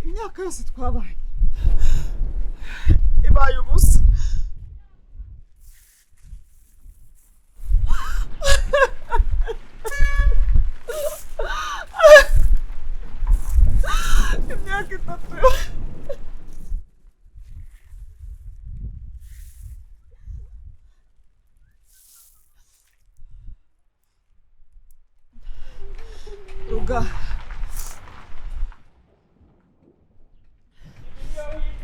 Imyaka yose twabaye ibaye ubusa. Imyaka 3. Ruga,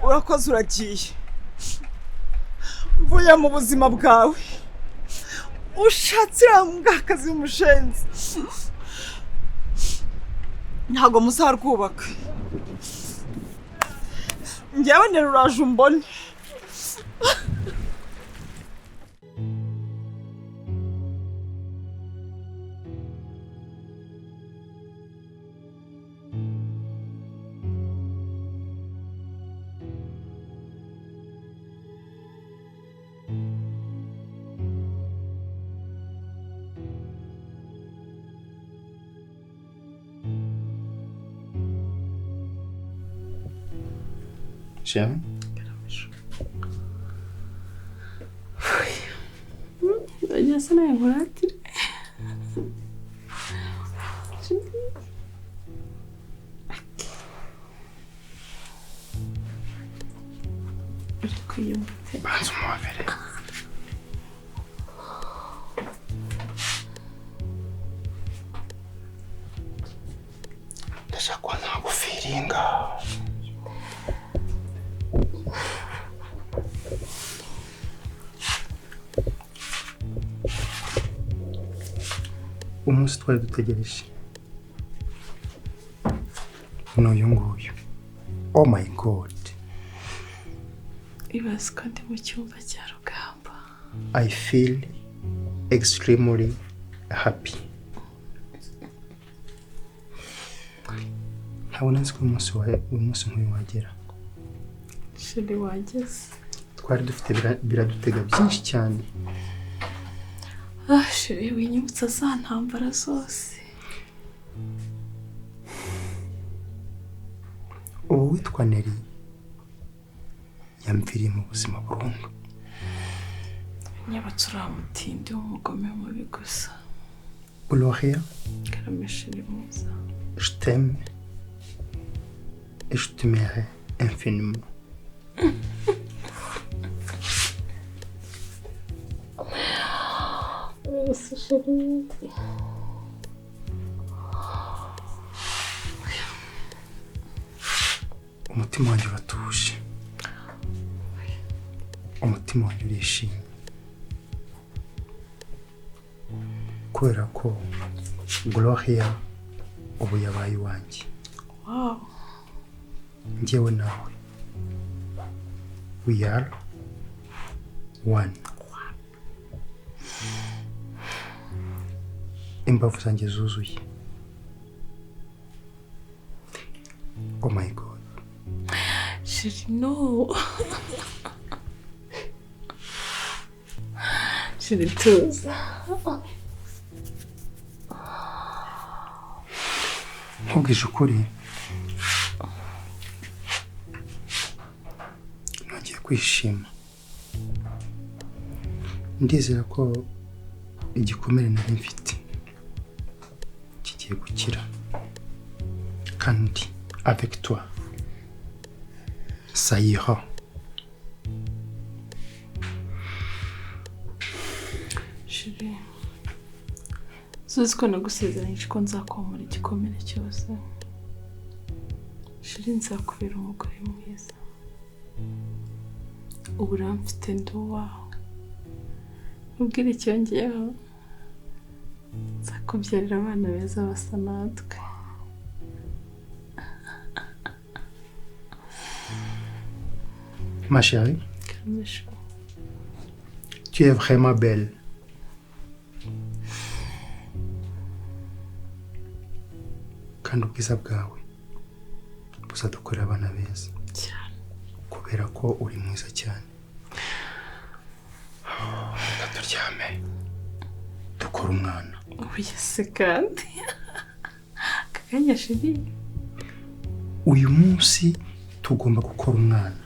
urakoze, uragiye, mvuye mu buzima bwawe. Ushatse uriya mbwakazi w'umushenzi, ntabwo muzarwubaka. Njyewe nteruraje umbone. Chérie. Asa nawe nkuratire. Uri kwiyumva? Banza umuhobere. Ndashaka kuba nagufiringa. Umunsi twari dutegereje ni uyu nguyu. Oh my God. Ibaze ko ndi mu cyumba cya Rugamba. I feel extremely happy. Ntabwo nzi ko uyu munsi nk'uyu wagera. Chérie, wageze. Twari dufite biradutega byinshi cyane. Ah chérie, winyibutsa za ntambara zose. Ubu witwa Nelly yamviriye mu buzima burundu. Nyibutsa uriya mutindi w'umugome mubi gusa. Gloria, Karame chérie mwiza. je t'aime et je t'aimerai infiniment. Merci chérie. Umutima wanjye uratuje, umutima wanjye urishimye kubera ko Gloria ubu yabaye iwanjye. Wow. Njyewe nawe we are one. Imbavu zanjye zuzuye. Oh my God. Chérie, no. Chérie, tuza. Nkubwije ukuri, nongeye kwishima. Ndizera ko igikomere nari mfite kigiye gukira, kandi avec toi ça ira. Chérie, suzi ko nagusezeranyije ko nzakomora igikomere cyose. Chérie, nzakubera umugore mwiza. Ubu uramfite ndi uwawe. Ubwire icyongeyeho, nzakubyarira abana beza basa natwe. Ma chérie, tu es vraiment belle. Kandi ubwiza bwawe buzadukorera abana beza cyane, kubera ko uri mwiza cyane. Reka turyame dukore umwana. Oya se kandi aka Kanya chéri. Uyu munsi tugomba gukora umwana.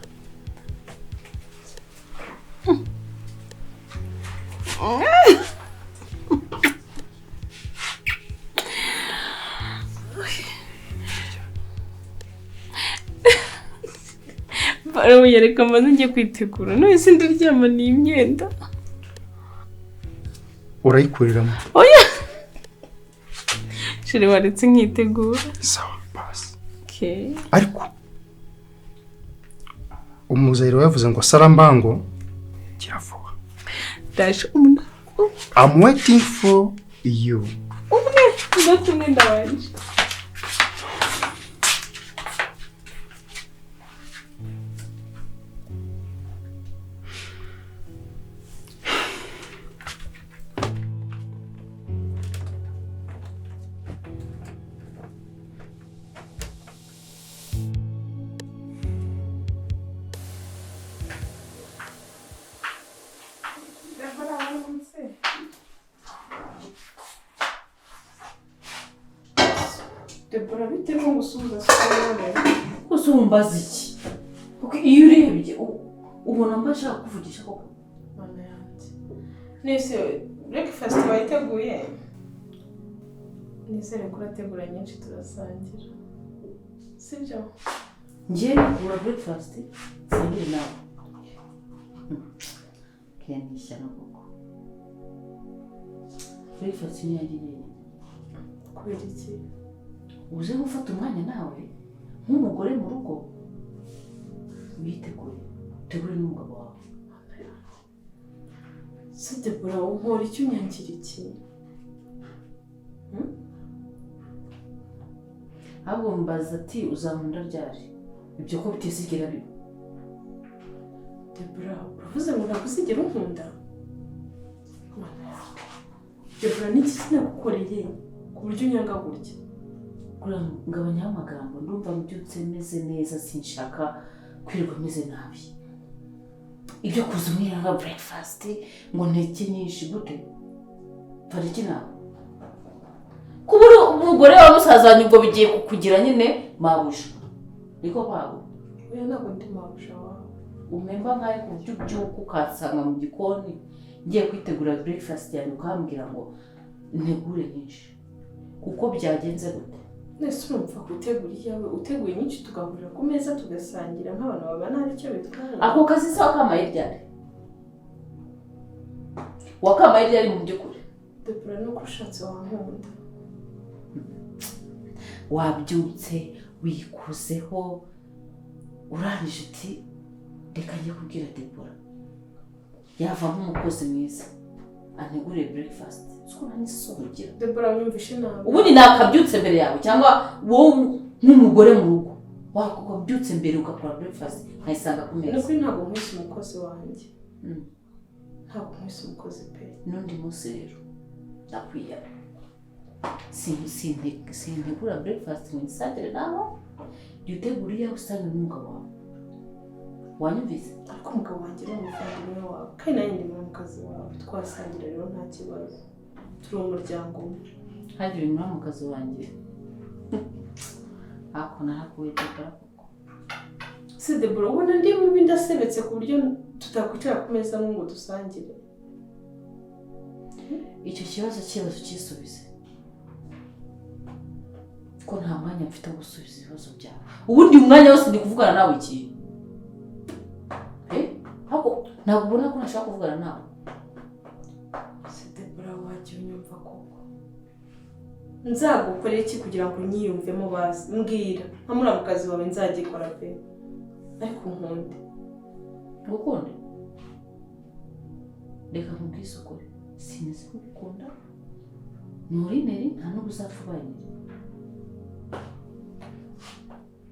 Baramuyereka maze njye kwitegura. None se ndaryama ni imyenda. Urayikuriramo. Oya. Chéri, waretse nkitegura. Sawa basi. Okay. Ariko umuzayiro yavuze ngo sarambango kiravuga. Ndaje umuntu. I'm waiting for you. Umwe, ndetse umwe ndabanje. Debora, bite ko ngusuhuza sikoro? Usumbaza iki? Kuko iyo urebye ubona mba nshaka kuvugisha koko. Mana yanjye. Nese breakfast wayiteguye? Nizere ko urategura nyinshi turasangira. Sibyo? Njye ntegura breakfast nsangire nawe. Kaya ni ishyano koko. Breakfast ni iyanjye njyenyine. Kubera iki? Uze gufata umwanya nawe nk'umugore mu rugo witegure, utegure n'umugabo wawe. Se Debora, unkora iki, unyangira iki? Ahubwo mbaza ati uzankunda ryari? Ibyo ko bitizigera biba. Debora, uravuze ngo ntabwo uzigera unkunda? Debora, niki sinagukoreye ku buryo unyanga gutya? Ngabanyaho amagambo, ndumva mbyutse meze neza, sinshaka kwirirwa meze nabi. Ibyo kuza umwiranga breakfast ngo nteke nyinshi gute? Pariki nawe. Kuba uri umugore wa musaza wanjye ubwo bigiye kukugira nyine mabuja. Niko kwabo. Oya, ntabwo ndi mabuja wawe. Umemba nkayo ku buryo ubyuka ukansanga mu gikoni ngiye kwitegura breakfast yanjye ukambwira ngo ntegure nyinshi. Kuko byagenze gute? Nese urumva gutegura iyawe, uteguye nyinshi tugahurira ku meza tugasangira nk'abantu babana hari icyo bitwaye. Ako kazi se wakamaye ryari? Wakamaye ryari mu by'ukuri? Debora, nuko ushatse wankunda. Wabyutse wikuzeho urangije uti reka njye kubwira Debora yavamo umukozi mwiza antegurire breakfast. Siko nta n'isoni ugira. Debora, wumvishe nabi. Ubundi nakabyutse mbere yawe cyangwa wowe nk'umugore mu rugo wakabyutse mbere ugakora breakfast nkayisanga ku meza. Nukuri ntabwo nkwise umukozi wanjye. Ntabwo nkwise umukozi pe. N'undi munsi rero ndakwiyara. Sintegura breakfast ngo nsangire nawe, jya utegura iyawe usange n'umugabo wawe. Wanyumvise? Ariko umugabo wanjye ni umuvandimwe wawe kandi nanjye ndi muramukazi wawe, twasangira rero nta kibazo, turi umuryango umwe. Hajya uri muramukazi wanjye. Ako narakuwe Debora koko. Se Debora, ubona ndi mubi ndasebetse ku buryo tutakwicara ku meza amwe ngo dusangire? Icyo kibazo kibazo ukisubize. Ko nta mwanya mfite wo gusubiza ibibazo byawe. Ubundi umwanya wose ndi kuvugana nawe iki? Ahubwo ntabwo ubona ko ntashaka kuvugana nawe. Se Debora, wajya unyumva koko? Nzagukorera iki kugira ngo unyiyumvemo bazi? Mbwira, nka muramukazi wawe nzagikora pe. Ariko nkunde. Ngukunde? Reka nkubwize ukuri. Sinzi kugukunda. Nturi neri, nta n'ubwo uzapfa ubaye neri.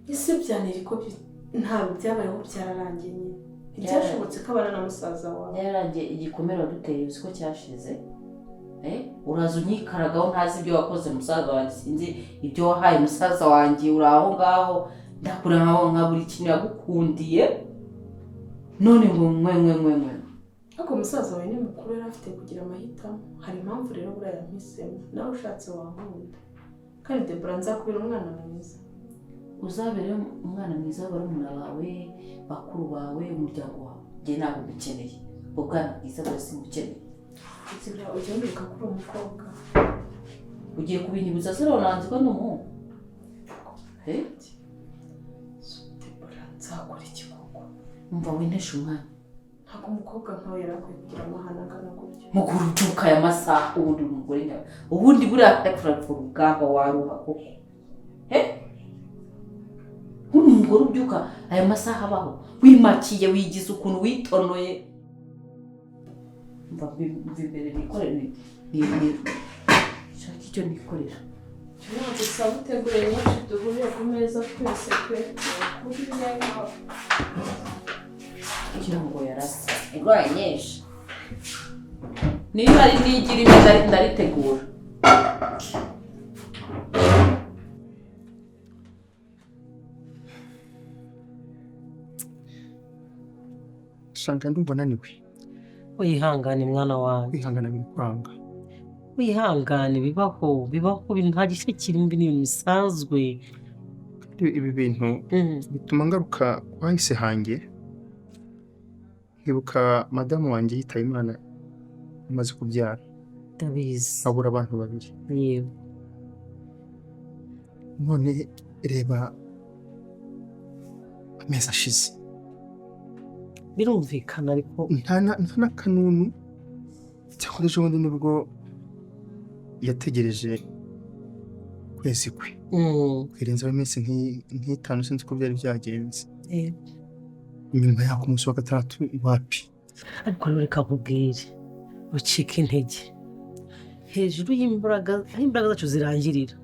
Ese byaneri ko ntabwo byabayeho byararangiye nyine. Ntibyashobotse ko abana na musaza wawe. Byararangiye, igikomere waduteye uzi ko cyashize. Uraza unyikaragaho ntazi ibyo wakoze musaza wanjye, sinzi ibyo wahaye musaza wanjye, uri aho ngaho ndakura nka buri kintu yagukundiye none ngo nkwe nkwe nkwe nkwe. Ariko musaza wawe ni mukuru, yari afite kugira amahitamo. Hari impamvu rero buriya yampisemo. Nawe ushatse wankunda. Kandi Debora, nzakubera umwana mwiza. Uzabere umwana mwiza barumuna bawe, bakuru bawe, umuryango wawe. Njye ntabwo ngukeneye, ubwana bwiza bwose ngukeneye. Debora, ujya wibuka ko uri umukobwa? Ugiye kubinyibutsa se? Nanze ko ndi umuhungu? Eh? Debora, nzakora iki koko? Umva, winteshe umwanya. Ntabwo umukobwa nkawe yari akwiye kugira amahane angana gutyo. Mukuru ubyuka aya masaha, ubundi uri umugore nyawe, ubundi buriya kurapfa urugamba waruha koko. Eh? Nk'uri umugore ubyuka aya masaha abaho, wimakiye, wigize ukuntu, witonoye. Mva mva imbere, nikorere, shaka icyo nikorera. Ntabwo usaba utegure nyinshi, duhurire ku meza twese pe, kuriya. Kugira ngo yarasa indwara nyinshi, niba ari nigira imwe ndaritegura. Shanga, ndumva naniwe. Wihangane, mwana wanjye. Kwihangana biri kwanga. Wihangane, bibaho, bibaho, nta gice kirimo, ni ibintu bisanzwe. Kandi ibi bintu bituma ngaruka ku hahise hanjye, nkibuka madamu wanjye yitaba Imana amaze kubyara. Ndabizi. Abura abantu babiri. Yego. None reba amezi ashize. Birumvikana, ariko nta n'akanunu. Cyakora ejo bundi nibwo yategereje ukwezi kwe kwirenzaho iminsi nk'itanu, sinzi uko byari byagenze. Nyuma y'ako umunsi wa gatandatu wapi. Ariko rero reka nkubwire, ucike intege. Hejuru y'imbaraga, aho imbaraga zacu zirangirira,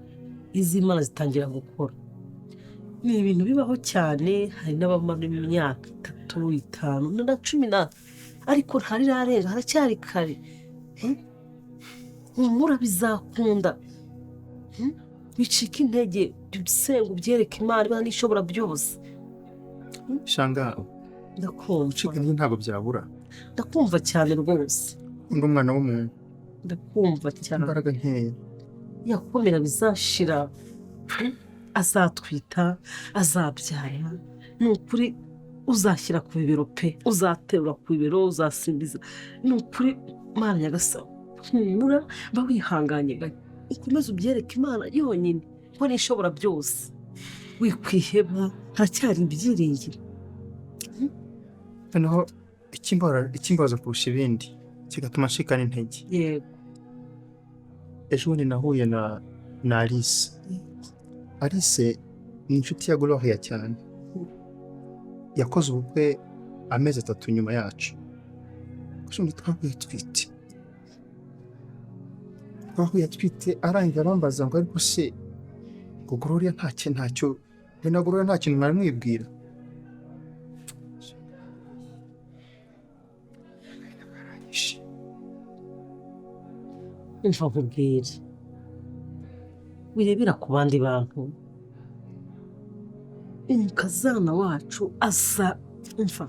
iz'Imana zitangira gukora. Ni ibintu bibaho cyane, hari n'abamara imyaka 3, 5 na 10 na, ariko ntarirarenga, haracyari kare. Humura, bizakunda. Bicike intege, jya usenga, ubyereke Imana, Imana ishobora byose. Shanga, Ndakumva. gucika intege ntabwo byabura. Ndakumva cyane rwose. Undi umwana w'umuntu. Ndakumva cyane. Imbaraga nkeya. Yakomera, bizashira. Azatwita, azabyara, ni ukuri uzashyira ku bibero pe, uzaterura ku bibero, uzasimbiza, ni ukuri. Mana nyagasani, humura, ba wihanganye gake, ukomeze ubyereke Imana yonyine ko ishobora byose. Wikwiheba, haracyari ibyiringiro. Noneho ikimbabaza kurusha ibindi kigatuma nshikana intege, Yego. ejo bundi nahuye na Alice. Alice ni inshuti ya Gloria cyane, yakoze ubukwe amezi 3 nyuma yacu. Ejo bundi twahuye atwite, arangiye arambaza ngo: "Ariko se ngo Gloria ntacyo, we na Gloria nta kintu mwari mwibwira?" Karanyishe. Umva nkubwire, wirebera ku bandi bantu. Umukazana wacu aza, umva,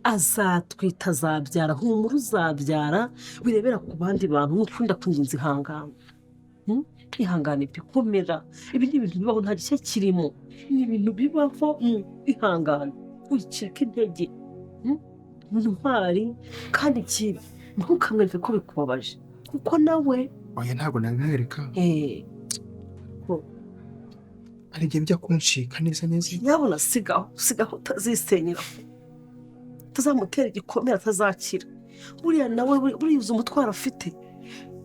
azatwita, azabyara, humura, uzabyara. Wirebera ku bandi bantu, nk'uko ndakwinginze, ihangane. Ihangane pe, komera. Ibi ni ibintu bibaho, nta gishya kirimo, ni ibintu bibaho. Ihangane, wicika intege. Ni intwari. Kandi ikindi, ntukamwereke ko bikubabaje, kuko nawe Oya, ntabwo nabimwereka. Hari igihe bijya kuncika neza neza. Nyabona sigaho, sigaho, utazisenyera, utazamutera igikomere atazakira. Buriya nawe buriya uzi umutwaro afite.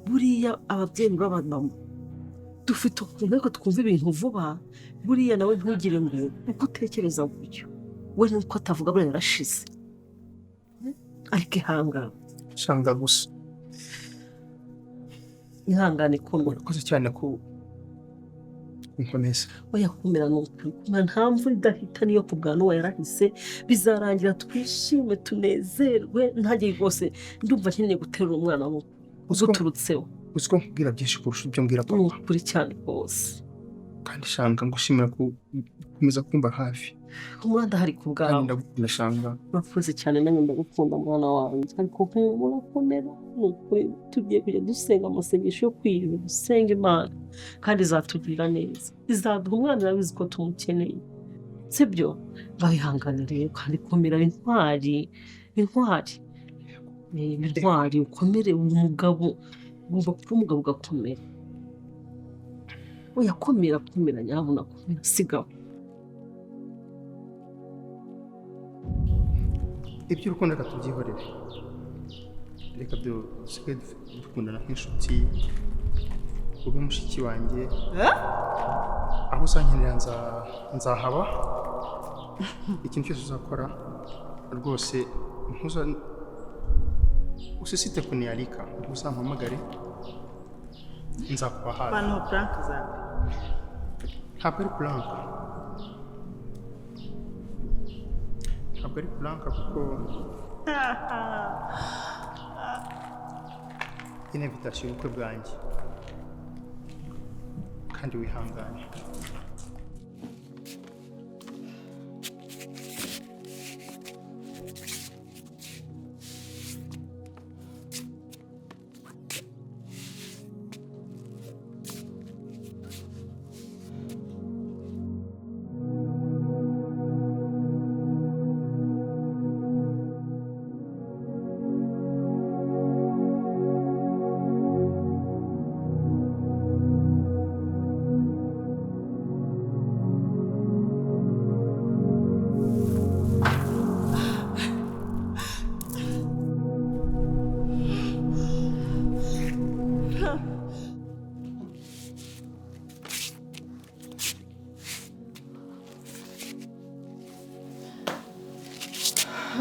Buriya ababyeyi b'abamama dufite ukuntu ariko twumva ibintu vuba. Buriya nawe ntugire ngo uko utekereza gutyo, we nuko atavuga, buriya yarashize. Ariko ihangane. Shanga, gusa Ihangane, komera. Urakoze cyane ku nkomeza. Oya, komera, ni ukuri komera, nta mvura idahita, niyo ku bwa Nowa yarahise. Bizarangira twishime, tunezerwe. Ntange rwose ndumva nkeneye guterura umwana uguturutseho. Uzi ko nkubwira byinshi kurusha ibyo mbwira Ni papa? ukuri cyane rwose. Kandi Shanga, ngushimira gukomeza kumba hafi. Humura, ndahari ku Kandi bwawe. ndagukunda, Shanga. Urakoze cyane, nanjye ndagukunda, mwana wanjye. Ariko humura, komera, ni ukuri tugiye kujya dusenga amasengesho yo kwiyuba, dusenga Imana kandi izatugirira neza, izaduha umwana, irabizi ko tumukeneye, sibyo? Ngaho rero, kandi komera, intwari, intwari. Intwari, ukomere, umugabo ugomba kuba umugabo ugakomera. Oya, komera, komera nyabuna, komera, sigaho. Iby'urukundo reka tubyihorere, reka dusigaye dukundana nk'inshuti, ube mushiki wanjye. Aho uzankenera nzahaba. Ikintu cyose uzakora rwose, ntuza usisite kunialika, uzampamagare, nzakuba hafi. Bano prank zawe. Ntabwo ari prank, ntabwo ari prank, kuko iyi ni invitation y'ubukwe bwanjye. Kandi wihangane.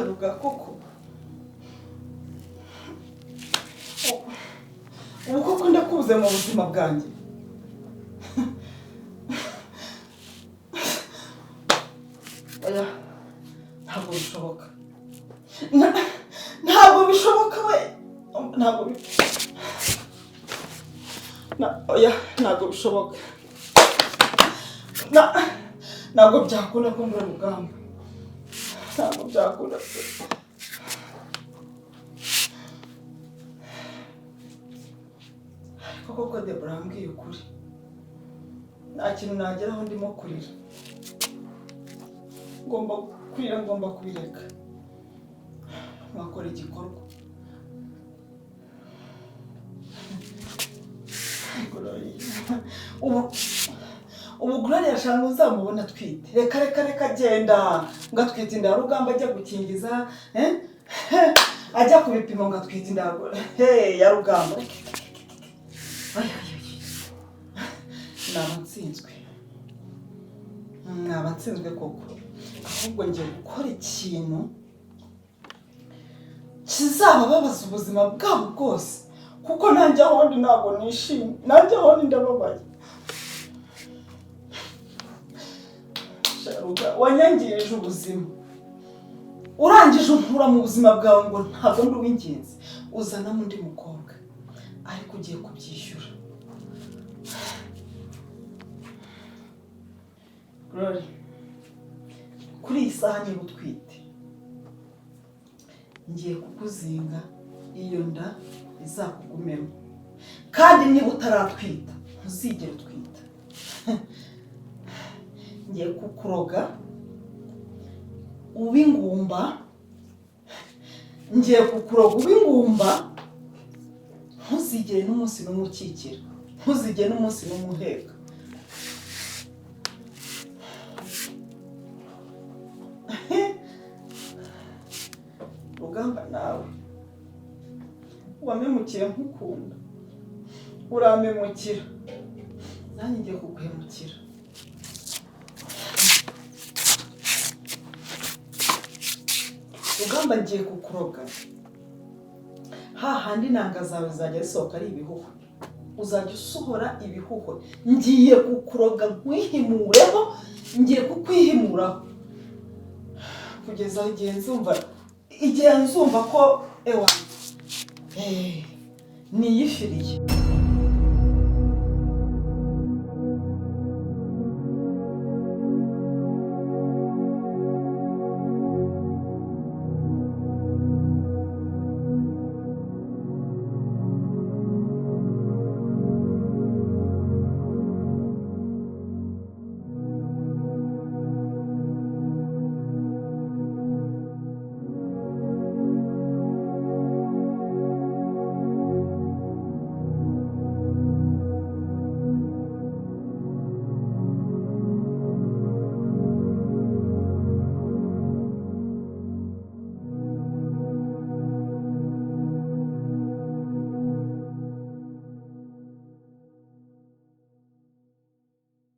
Ruga, koko ubu koko ndakubuze mu buzima bwanjye? Oya, ntabwo bishoboka. Ntabwo bishoboka we, ntabwo oya, ntabwo bishoboka. Ntabwo byakunda ko mbura Rugamba, ntabwo byakunda pe. Ariko koko Debora yambwiye ukuri, nta kintu nageraho ndimo kurira. Ngomba kurira, ngomba kubireka nkakora igikorwa. Gloria, ubu Gloria ashaka uzamubona atwite. Reka, reka, reka, genda ngo atwite inda ya Rugamba, ajya gukingiza, eh? Ajya ku bipimo ngo atwite inda ya Rugamba. Ay, ay, ay. Naba nsinzwe, naba nsinzwe koko. Ahubwo ngiye gukora ikintu kizabababaza ubuzima bwabo bwose, kuko nanjye aho ndi ntabwo nishimye, nanjye aho ndi ndababaye. Sharuga, wanyangirije ubuzima, urangije unkura mu buzima bwawe ngo ntabwo ndi uw'ingenzi, uzanamo undi mukobwa, ariko ugiye kubyishyura. Glory, kuri iyi saha niba utwite, ngiye kukuzinga iyo nda izakugumemo, kandi niba utaratwita ntuzigere utwita. Ngiye kukuroga ube ingumba, ngiye kukuroga ube ingumba, ntuzigere n'umunsi n'umwe ukikira, ntuzigere n'umunsi n'umwe uheka. Rugamba, nawe wampemukiye nkukunda, urampemukira, nanjye ngiye kuguhemukira. Rugamba, ngiye kukuroga hahandi inanga zawe zajya zisohoka ari ibihuhwe, uzajya usohora ibihuhwe. Ngiye kukuroga nkwihimureho, ngiye kukwihimuraho kugeza igihe nzumva ko ewa niyifiriye.